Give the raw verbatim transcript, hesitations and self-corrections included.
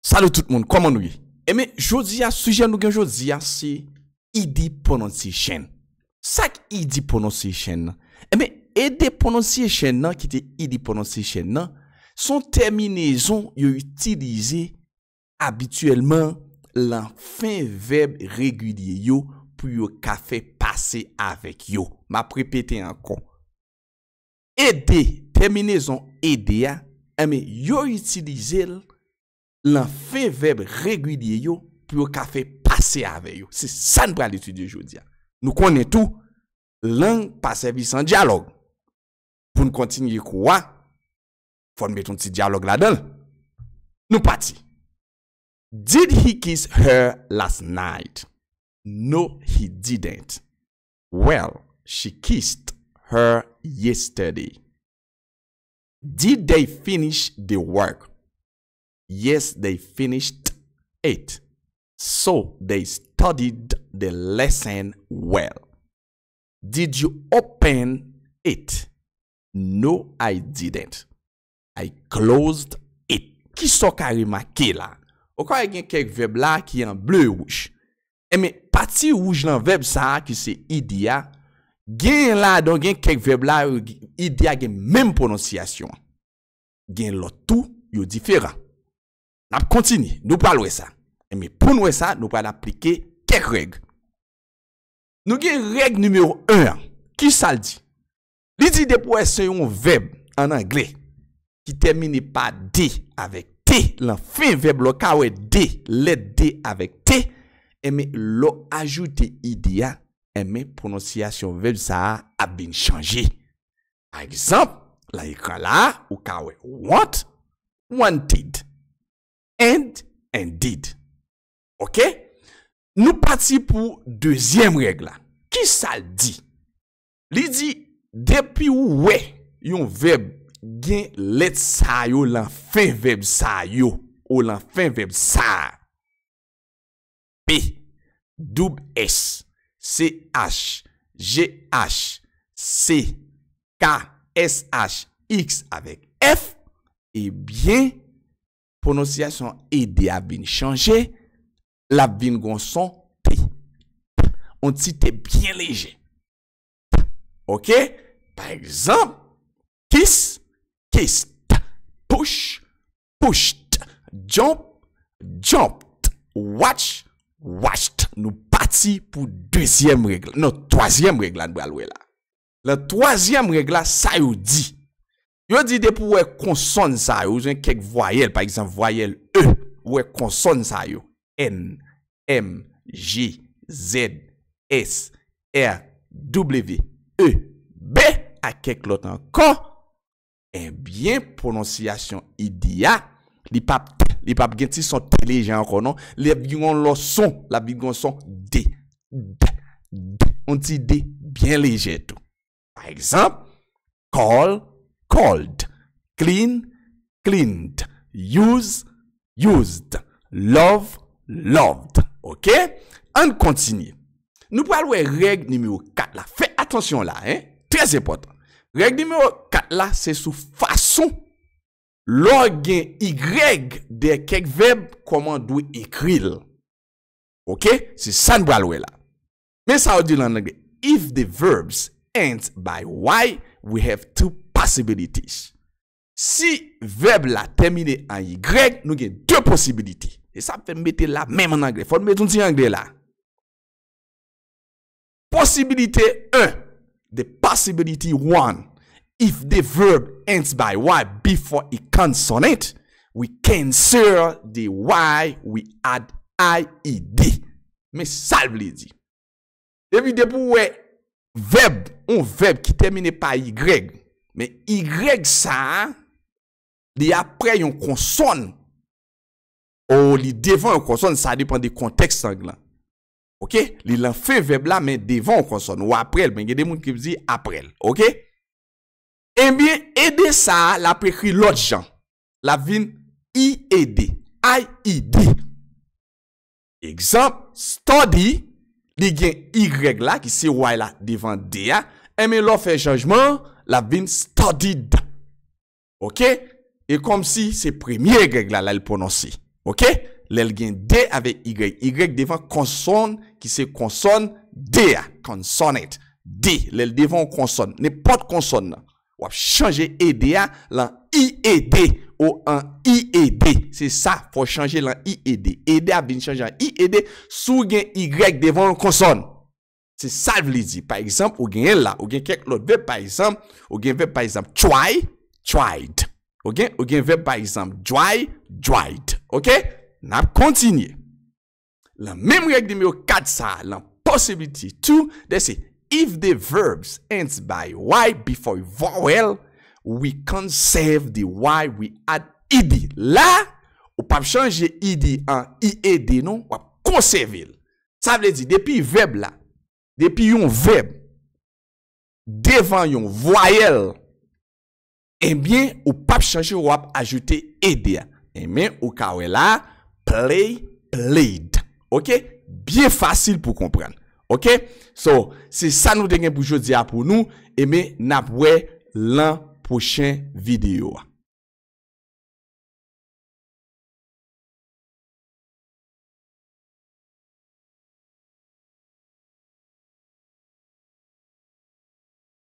Salut tout moun, kòman nou ye? Ebyen, jodi a, sijè nou gen jodi a, se E D pronunciation. Sa k E D pronunciation nan? Ebyen, E D pronunciation nan, ki te E D pronunciation nan, se yon tèminezon yo itilize abityèlman lan fen vèb regilye yo pou yo ka fè pase avèk yo. M ap repete ankò. E D, tèminezon E D a, enben, yo itilize l lan fen vèb regilye yo pou yo ka fè pase avè yo. Se sa n pral etidye jodi a. Nou konnen tou, lang pa sèvi san dyalòg. Pou n kontinye kou a, fò n met yon ti dyalòg ladan l. Nou pati. Did he kiss her last night? No, he didn't. Well, she kissed her yesterday. Did they finish the work? Yes, they finished it. So they studied the lesson well. Did you open it? No, I didn't. I closed it. Kisa w ka remake la? Ou ka wè gen kèk vèb la ki an ble wouj. Enben, pati wouj lan vèb sa a ki se E D a, gen ladan gen kèk vèb la, E D a gen menm pwononsyasyon an. Gen lòt tou, yo diferan. N ap kontinye, nou pral wè sa. Enben, pou n wè sa, nou pral aplike kèk règ. Nou gen règ nimewo en an. Kisa l di? Li di depi w wè se yon vèb an anglè ki tèmine pa D avèk T, lan fen vèb la, w ka wè D, lèt D avèk T, enben, lè w ajoute E D a, enben, pwononsyasyon vèb sa a ap vin chanje. Pa egzanp, lan ekran la a, ou ka wè want, wanted, and, and did. Oke? Nou pati pou dezyèm règ la. Kisa l di? Li di, depi ou wè yon vèb gen lèt sa yo lan fen vèb sa yo, ou lan fen vèb sa a, P, doub S, C H, G H, C, K, S H, X avèk F, ebyen, pwononsyasyon E D a vin chanje, l ap vin gon son T. Yon ti T byen lejè. Oke? Pa egzanp, kiss, kissed, push, pushed, jump, jumped, watch, watched. Nou pati pou dezyèm règ la. Non, twazyèm règ la, n pral wè la. Lan twazyèm règ la, sa yo di? Yo di depi w wè konsòn sa yo, ou jwenn kèk vwayèl, pa egzanp, vwayèl E, ou wè konsòn sa yo, N, M, G, Z, S, R, W, E, B, ak kèk lòt ankò, ebyen, pwononsyasyon E D a, li p ap, li p ap gen ti son T lejè ankò non, li ap gen yon lòt son, l ap vin yon son D, D, D, yon ti D byen lejè tou. Pa egzanp, call, called, clean, cleaned, use, used, love, loved. Oke? Ann kontinye. Nou pral wè règ nimewo kat la. Fè atansyon la, en. Trè enpòtan. Règ nimewo kat la, se sou fason lè w gen Y dèyè kèk vèb, kòman w dwe ekri l. Oke? Se sa n pral wè la. Men sa yo di l an anglè. If the verbs ends by Y, we have two possibilities. Si vèb la tèmine an Y, nou gen de posibilite. E sa fè m mete la menm an anglè. Fò n mete yon ti anglè la. Posibilite en, the possibility one. If the verb ends by Y before a consonant, we cancel the Y, we add I E D. Men sa l vle di. Epi depi w wè vèb, yon vèb ki tèmine pa Y, men Y sa a, li aprè yon konsòn, o li devan yon konsòn, sa depann de kontèks lang lan. Oke? Li lan fen vèb la, men devan yon konsòn, ou aprè l, men gen de moun ki di aprè l. Oke? Ebyen, E D sa a, l ap ekri lòt jan. L ap vin I E D, I E D. Egzanp, study, li gen Y la, ki se Y la devan D a, enben lè w fè chanjman an, l ap vin studied. Oke? E kòmsi se premye Y la, la l pwononse. Ok? Lè l gen D avèk Y. Y devan konsòn ki se konsòn D a. Consonant. D. Lè l devan yon konsòn. Nenpòt konsòn nan. W ap chanje E D a lan I E D. Ou an I E D. Se sa, fò w chanje lan I E D. E D a vin chanje an I E D si w gen Y devan yon konsòn. Se sa l vle di. Pa egzanp, ou genyen la, ou gen kèk lòt vèb, pa egzanp, ou gen vèb, pa egzanp, try, tried. Ok? Ou gen vèb, pa egzanp, dry, dried. Ok? N ap kontinye. Lan menm règ nimewo kat sa, lan possibility two, they say, if the verbs ends by Y before vowel, we conserve the Y we add E D. La, ou p ap chanje E D an I E D non, w ap konsève l. Sa vle di, depi vèb la, depi yon vèb devan yon vwayèl, ebyen, ou p ap chanje, w ap ajoute E D a. Ebyen, ou ka wè la, play, played. Ok? Byen fasil pou konprann. Ok? So, se sa nou te gen pou jodi a pou nou. Ebyen, n ap wè lan pwochen videyo a.